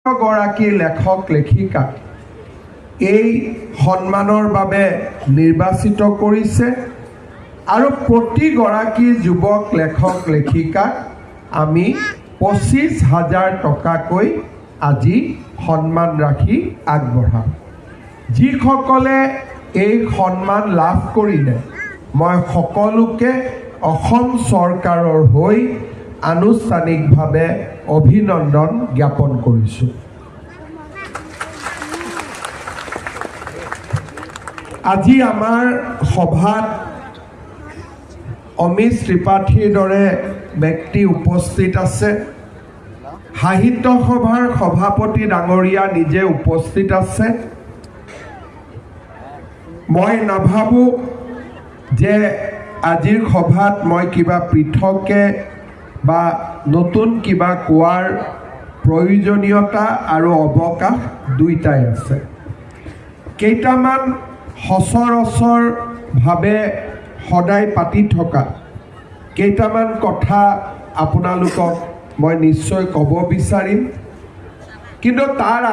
গৰাকী লেখক লেখিকাক এই সন্মানৰ বাবে নিৰ্বাচিত কৰিছে আৰু প্ৰতিগৰাকী যুৱক লেখক লেখিকাক আমি 25,000 টকাকৈ আজি সন্মান ৰাশি আগবঢ়াম। যিসকলে এই সন্মান লাভ কৰিলে, মই সকলোকে অসম চৰকাৰৰ হৈ আনুষ্ঠানিকভাৱে অভিনন্দন জ্ঞাপন কৰিছোঁ। আজি আমাৰ সভাত অমিত ত্ৰিপাঠীৰ দৰে ব্যক্তি উপস্থিত আছে, সাহিত্য সভাৰ সভাপতি ডাঙৰীয়া নিজে উপস্থিত আছে। মই নাভাবোঁ যে আজিৰ সভাত মই কিবা পৃথকে বা নতুন কিবা কোৱাৰ প্ৰয়োজনীয়তা আৰু অৱকাশ দুইটাই আছে। কেইটামান সচৰাচৰভাৱে সদায় পাতি থকা কেইটামান কথা আপোনালোকক মই নিশ্চয় ক'ব বিচাৰিম, কিন্তু তাৰ